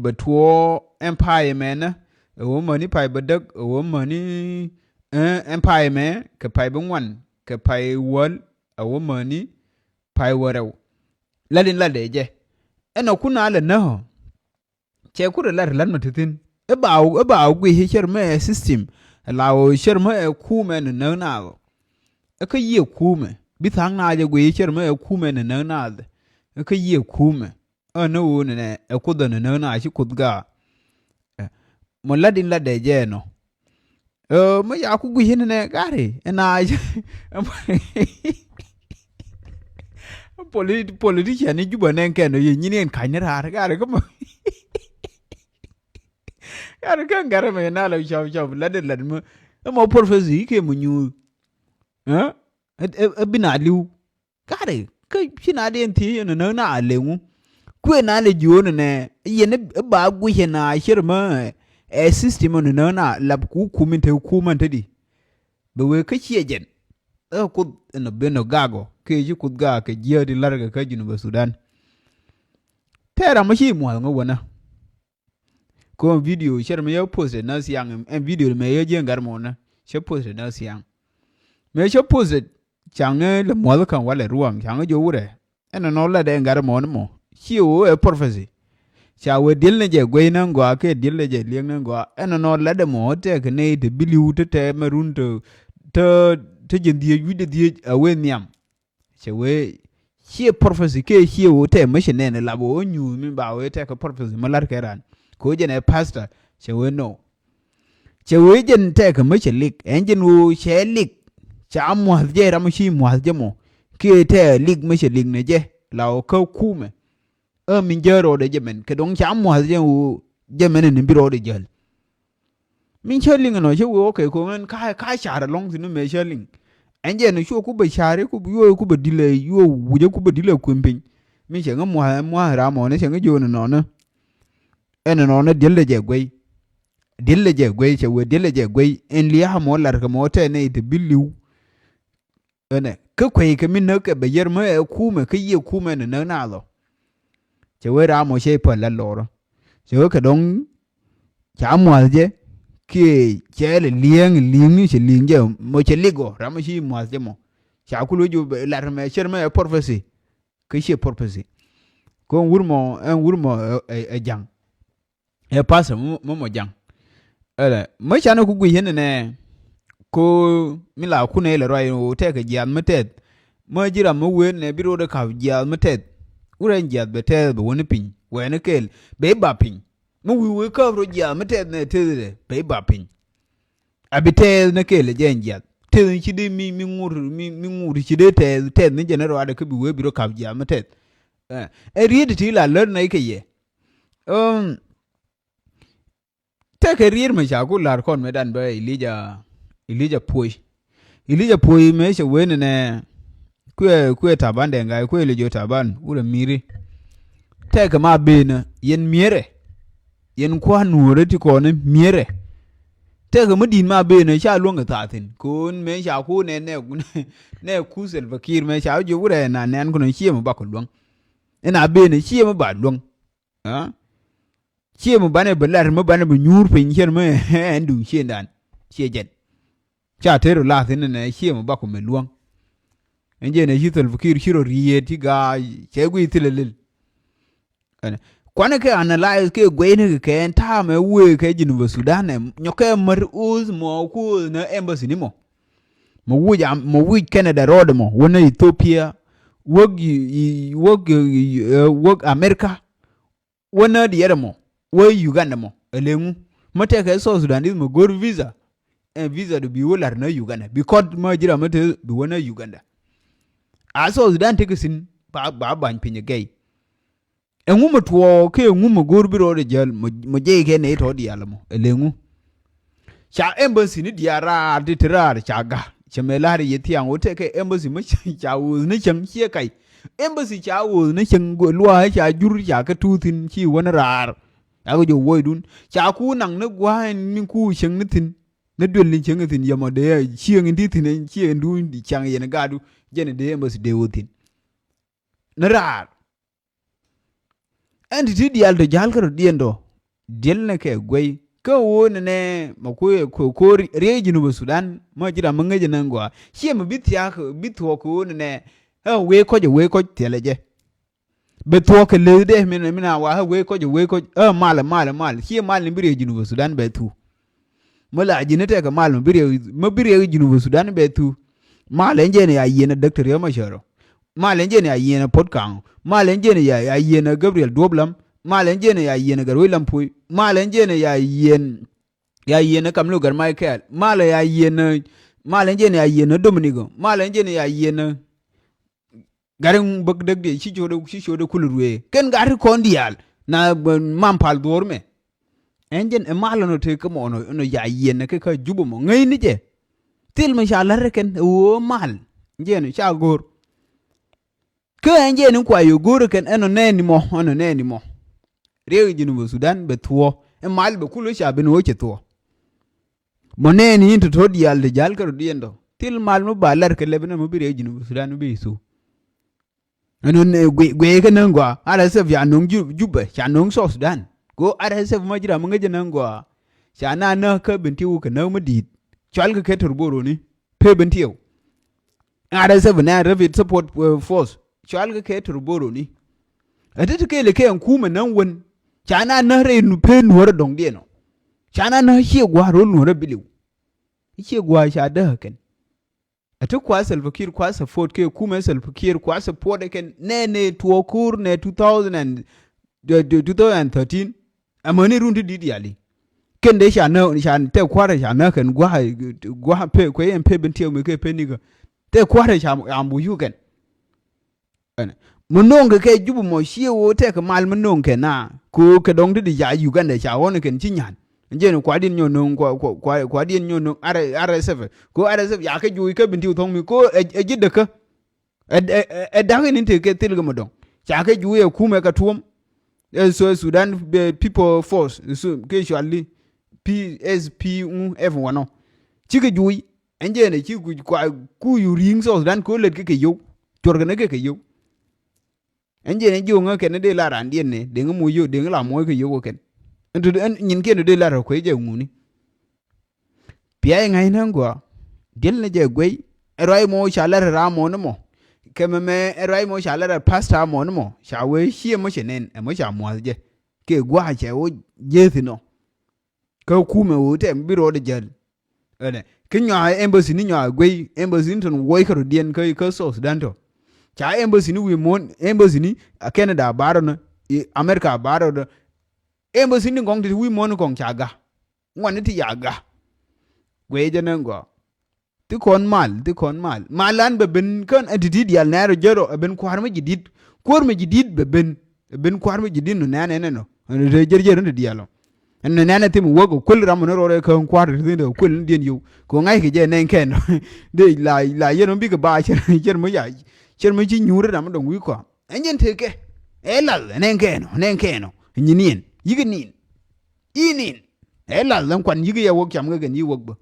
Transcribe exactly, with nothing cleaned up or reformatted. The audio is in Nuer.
Bɛ tuɔɔ ɛn pay mɛnɛ, ɛ wä mäni pay bä däk, ɛ wä mäni, eh, ɛn pay mɛ kɛ pay bä ŋuan kɛ pay wäl, ɛ wä mäni pay wä rɛw. Lat in latdɛ jɛ. Ɛn ɛ kun a lɛ näk ɔ. Cɛ kurɛ lat lat ma ti thin. Ɛ ba ɛ ba guic ɛ cär mɛ ɛ system. Ɛ la ɣöö cär mɛ ɛ kumɛ ni näk naath ɔ. Ɛ kä yiëë kumɛ bi tha̱a̱ŋ naath jɛ guic ɛ cär mɛ ɛ kumɛ ni näk naath. Ɛ kä yiëë kumɛ. Ɛ ni ɣöö ni nɛ ɛ kuoth ɛ ni näk naath ci kuoth gaa. Ɛ, mɔ lat in latdɛ jɛ ɛnɔ. Ɛ, mi ca ku guic inɛ nɛ gari ina. Polit-, politician ni Juba nɛ kɛn yɛ nyin in kany ni raar gari kä mɔ. Gari kä gari mɛ na la cɔp cɔp lat in lat mɔ. Ɛmɔ professor ikɛ mɔ nyuuth. Ɛ, ɛ, ɛ, ɛ bi na liw. Kari kä ci na diɛn thiec yɛn näk na a leŋu. Kuëë na lɛ jiöönɛ nɛ yɛn ɛ ba guic yɛn a cär mä ɛ system ɔ ni näk na lap ku kum in te kum in te di. Bɛ wee kä ciɛ jɛn. Ɛ kuoth in ɔ ben ɔ gak ɔ kɛ ci kuoth gak kɛ jiääk di la̱rkɛ kä Junubä Sudan. Tɛɛr amɔ ci mua̱th ŋä wänä. Kɔn video cär mi yɛ posted na thiaŋ ɛn video mɛ yɛ jiɛn gat mɔnɛ cɛ posted na thiaŋ. Mɛ cɛ posted caŋ lɛ muɔth kaŋ walɛ ruaŋ caŋ jɛ wurɛ. Ɛn nɔ lat ɛn gat mɔnɛ mɔ ci wee ɛ prophecy. Ca wee diel ni jɛ guey ni gɔaa kɛ diel ni jɛ liɛŋ ni gɔaa ɛn nɔ lat ɛmɔ tɛk ni te biliw te tɛ mɛ run te te te jɛ dhiec wi̱c de dhiec a wee nhiam. Cɛ wee ciɛ prophecy kɛ ciɛ wee tɛ mi cɛ nɛn lap wee nyuuth mi ba wee tɛ kɛ prophecy mi lar kɛ ran. Kɛ wee jɛn ɛ pastor cɛ wee no. Cɛ wee jɛn tɛ kɛ mi cɛ lik ɛn jɛn wee cɛ lik. Ca muath jɛ ram ci muath jɛ mɔ kɛ tɛ lik mi cɛ lik ni jɛ la wee kä kumɛ. Ɛ min jɛ rɔɔdɛ jɛ mɛn kɛ dɔŋ ca muath jɛ wee jɛ mɛn ni bi rɔɔdɛ jäl. Min cä liŋ ɛnɔ cä wee wä kɛ ko̱ŋ ɛn ka ka car ɛlɔ̱ŋ thi̱n mɛ cä liŋ. Ɛn jɛ ɛn cuɔ ku bɛ car ku yuɔ ku bɛ dilɛ yuɔ wucä ku bɛ dilɛ kui̱m piny. Min cɛ ŋä mua̱a̱ mua̱a̱ ram mɔnɛ cɛ ŋä jiön ɛnɔnä. Ɛn ɛnɔnä diɛl dɛ jɛ guey. Diɛl dɛ jɛ guey cɛ wee diɛl dɛ jɛ guey ɛn lia̱a̱ mɔ lar kɛ mɔ tɛn nɛ ite bi li̱w. Ɛnɛ kä kueckɛ mi näk kɛ bɛ yɛr mä ɛ kumɛ kä yiëë kumɛ ni näk naath ɔ. Cɛ wee ram mɔ cɛ i̱ päl la lɔrä. Cɛ wee kɛ dɔ̱ŋ ca mua̱th jɛ kiɛ cɛ lɛ li̱eŋ li̱i̱ŋni cɛ li̱i̱ŋ jɛ mɔ cɛ lik ɔ ram mɔ ci mua̱th jɛ mɔ. Ca kul wee ji̱ lar mɛ cɛr mɛ ɛ prophecy. Kä ciɛ prophecy. Kä ɛn wur mɔ ɛn wur mɔ ɛ, ɛ, ɛ ja̱ŋ. Ɛ pastor mɔ mɔ ja̱ŋ. Ɛlɛ mɔ canɛ ku guic ɛn nɛ. Ko mi la kunɛ ilɛ ruac in ɣöö tɛkɛ jiath mi tɛth. Mä ji̱ ram mi wee nɛ bi rot ɛ ka̱p jiath mi tɛth. Wurɛ ɛn jiath bɛ tɛth bɛ wäni piny wɛɛni kɛɛl bɛ i̱ ba piny. Mi wi̱i̱ wee käp rot jiath mi tɛth nɛ teth ilɛ bɛ i̱ ba piny. A bi tɛth ni kɛɛl ɛ jɛ ɛn jiath teth ni ci dee mi mi ŋur mi mi ŋur ci dee tɛth tɛth ni jɛ ni ruaadɛ kä bi wee bi rot ka̱p jiath mi tɛth. Ɛ riet ti la lär nɛy kɛ yɛ. Tɛkɛ rier mɛ ca ku la̱r kɔn mɛ dan bä Elija, Elija puɔy. Elija puɔy mɛ cɛ wen nɛ kuɛ kuɛ Taban dɛ ŋa̱c kuɛ Elija Taban wurɛ mi̱ri. Tɛkɛ ma benä yɛn mi̱erɛ yɛn kua̱n nuɔ̱ɔ̱rä ti kɔn mi̱erɛ. Tɛkɛ mi di̱t ma benä ca luäŋ kɛ thaathin ko̱n mɛ ca ku nɛ nɛ nɛ ku Salva Kiir mɛ ca jiök wurɛ na nɛn kɔn ciɛ mɛ bakɔ luäŋ. Ɛn a benä ciɛ mɛ ba luäŋ. Ciɛ mi banɛ bi lar mi banɛ bi nyuur piny cɛn mi ɛn duŋ ciëndan ciɛ jɛn. Ca tëër ɔ la̱th in ɛnɛ ciɛ mi bakɔ mi luäŋ. Ɛn jɛn ɛ ci Salva Kiir ci rɔ riet ci gaa cɛ guiy thilɛ lil. Kuanɛ kɛ analyze kɛ gueyni kɛ kɛ ɛn ta̱a̱mɛ wëë kɛ Jinubä Sudan ɛ nyɔkɛ mär oth mɔ ku oth nä embassy ni mɔ. Mɔ wuc am mɔ wuc Canada rɔɔdɛ mɔ wä nä Ethiopia wäk wäk wäk America. Wä nä diɛt ɛmɔ wä Uganda mɔ ɛ leŋu. Mä tɛkɛ South Sudan i̱th mɔ go̱r visa. Ɛn visa du bi wä lar nä Uganda bi kɔt mä ji̱ ram mä te bi wä nä Uganda. A South Sudan tekɛ thi̱n ba ba bany piny ɛ gɛy. Ɛŋu mɛ tuɔɔk kɛ ɛŋu mɛ go̱r bi rɔɔdɛ jäl mɔ jɛy kɛ nɛy tɔ̱ diaal ɛmɔ ɛ leŋu. Ca embassy ni diaal raar ti te raar ca ga̱ cɛ mɛ la̱r yɛ thiaŋ wä tɛkɛ embassy mi ca ɣööth ni cäŋ ciɛ kac. Embassy ca ɣööth ni cäŋ luaac ca jur ca kɛ tuut thi̱n ci wä ni raar. Ca kɛ jɛ wuɔcdun ca ku naŋ ni gua̱a̱c ni ku cäŋ ni thi̱n. Ni duel ni cäŋ ni thi̱n yɛmɔ dee cieŋ in ti thi̱n cieŋ duun caŋ yɛn ga̱a̱du jɛn dee embassy dee wä thi̱n. Ni raar. Ɛn ti ti diaal tɔ ja̱l kärɔ̱diɛn tɔ Diɛl ni kɛ guey kä ɣöö nɛnɛ mɛ ku ku ku riey Junub Sudan. Mä ji̱ ram mi ŋäcɛ ni gɔaa ciɛ mɛ bi thia̱a̱k bi thuɔɔk kɛ ɣöö nɛnɛ. Ɛ wee kɔc ɛ wee kɔc thiɛlɛ jɛ. Bɛ thuɔɔk kɛ leth dee min min a wa ɛ wee kɔc ɛ wee kɔc ɛ mal ɛ mal ɛ mal ciɛ mal ni bi riey Junub Sudan bɛ thu. Mä la ji̱n tɛkɛ mal mɛ bi riɛk mɛ bi riɛk Junub Sudan bɛ thu. Mal ɛn jɛn ya yiɛn ɛ Doctor Riek Machar ɔ. Mal ɛn jɛn ya yiɛn ɛ Puot Kaŋ ɔ. Mal ɛn jɛn ya ya yiɛn ɛ Gabriel Duop Lam. Mal ɛn jɛn ya yiɛn ɛ Gatwec Lam Puɔy. Mal ɛn jɛn ya yiɛn ya yiɛn ɛ Kam Luk Gat Michael. Mal ɛ ya yiɛn ɛ mal ɛn jɛn ya yiɛn ɛ Dominic ɔ. Mal ɛn jɛn ya yiɛn ɛ Gat in bäk däk diɛ ci ciötdɛ ci ciötdɛ kulɛ ruëë kɛn gat ti kɔn diaal. Na mam pal dhuɔ̱ɔ̱r mɛ. Ɛn jɛn ɛ mal ɛn ɔ tëë kä mɔ ɛn ɔ ya yiɛn ɛ kɛ kä Jubɛ mɔ ŋäcni jɛ. Thil mi ca la̱t ɛ kɛn ɛ ɣöö mal. Jɛn ca go̱o̱r. Kä ɛn jɛn in kua yɛ go̱o̱r ɛ kɛn ɛn ɔ nɛɛni mɔ ɛn ɔ nɛɛni mɔ. Riɛk Junub Sudan bɛ thuɔ̱ɔ̱ ɛ mal bɛ kulɛ ca ben ɣöö cɛ thuɔ̱ɔ̱. Mɔ nɛɛni in tɔ̱tɔ̱ diaal ti ja̱l kɛ rɔ diɛn dɔ thil mal mi ba lar kɛ lɛp inɛ mi bi riɛk Junub Sudan mi bi thu. Ɛn ɣän guic kɛ näŋ gɔaa R S F ca no̱o̱ŋ Jubɛ ca no̱o̱ŋ South Sudan. Kɛ ɣöö R S F ma ji̱ ram mi ŋäcä näŋ gɔaa. Ca na näk kä Bentiu kɛ näk mi di̱i̱t. Cual kɛ kɛ Torboro ni pee Bentiu. R S F nɛ Rapid Support Force cual kɛ kɛ Torboro ni. Ɛ ti ti kɛɛl kɛ ɛn kumɛ näŋ wän. Ca na näk rɛy pee nuɔ̱ɔ̱rä dɔ̱ŋdiɛn ɔ. Ca na näk ciɛ gua̱a̱r ro̱l nuɔ̱ɔ̱rä biliw. Ciɛ gua̱a̱r ca däk kɛn. Ɛ ti kua Salva Kiir kua support kɛ kumɛ Salva Kiir kua support ɛ kɛn nɛ nɛ tuɔɔk ko̱r nɛ two thousand and two thousand and thirteen. Amäni run ti di̱t yali. Kɛn dee ca nä ca tɛ kua̱rɛ ca nä kɛn gua̱a̱ gua̱a̱ pe kuɛ yɛn pe Bentiu mi kɛ pe nikä. Tɛ kua̱rɛ ca am bu yuk kɛn. Ɛn mi no̱o̱ŋ kɛ kɛ Jubɛ mɔ ciɛ ɣöö tɛkɛ mal mi no̱o̱ŋ kɛ na kɛ ɣöö kɛ dɔ̱ŋ ti di ca Uganda ca ɣɔ̱n kɛn ci nyan. Jɛn kuadiɛn nyɔ no̱o̱ŋ kua kua kuadiɛn nyɔ no̱o̱ŋ R S F kɛ ɣöö R S F ca kɛ juuc kä Bentiu thɔ̱ŋ mi kɛ ɣöö ɛ ji̱ däkä. Ɛ ɛ ɛ da̱k in in te kɛ thil kɛ mi dɔ̱ŋ ca kɛ juuc ɛ kumɛ kɛ tuɔ̱m. Ɛ South Sudan People Force kɛ cuali P S P ŋu F wanɔ. Cikɛ juuc. Ɛn jɛn ɛ ci ku kua ku yu ri̱i̱ŋ South Sudan kɛ ɣöö lät kɛ kɛ yio̱w. Cuɔr kɛn kɛ kɛ yio̱w. Ɛn jɛn ɛ jiök ŋä kɛn dee la raan diɛn ni deŋ moc yio̱w deŋ la moc kɛ yio̱w kɛ kɛn. Ɛn tut ɛn nyin kiɛn dee la rɔ kuec jɛ ŋuni. Pia iŋa̱c näŋ gɔaa diɛl ni jɛ guey. Ɛ ruac mɔ ca lɛr ɛ ram mɔ ni mɔ. Kɛ mɛmɛ ɛ ruac mɔ ca lɛr ɛ pasta mɔ ni mɔ ca wee ciɛ mɔ cɛ nɛn ɛ mɔ ca mua̱th jɛ. Kɛ gua̱a̱ cɛ wä jieth inɔ. Kä kumɛ wee tɛm bi rɔɔdɛ jäl. Ɛnɛ kä nyɔaa embassy ni nyɔaa guey embassy ni tɔn wuɔc kärɔ̱diɛn kä kä South Sudan tɔ. Ca embassy ni wi̱i̱ muɔ̱n embassy ni a Canada a bar ɔnɔ. America a bar ɔnɔ. Embassy ni gɔŋ ti wi̱i̱ muɔ̱n gɔŋ ca ga̱. Ŋuan ni ti ya ga̱. Guey jɛ ni gɔaa. Ti kɔn mal ti kɔn mal mal an bɛ ben kän ɛ ti ti dial nɛɛr ɔ jero ɛ ben kua̱r mi ji̱ di̱t. Kuäär mi ji̱ di̱t bɛ ben ɛ ben kua̱r mi ji̱ di̱t nɔ nɛɛn ɛn ɛnɔ. Ɛn te jer jer ni ti dial ɔ. Ɛn nɔ nɛɛn ɛ thim wäk ɔ kuel ram ɔ ni rɔɔr ɛ kä kua̱r ti thi̱n ɔ kuel ni diɛn yio̱w. Kɛ ŋa̱c kɛ jɛ nɛn kɛn ɔ. Dee la la yɛn ɔ bikɛ ba cɛr cɛr mi ya cɛr mi ci nyuur ram ɔ dɔ̱ŋ wi̱i̱ kɔa. Ɛn jɛn tekɛ ɛ lal ɛn ɛn kɛn ɔ ɛn ɛn kɛn ɔ. Nyin yɛn yikɛ nin. I̱ nin ɛ lal ɛn kuan yikɛ yɛ wäk cam kɛ kɛn yi wäk bä.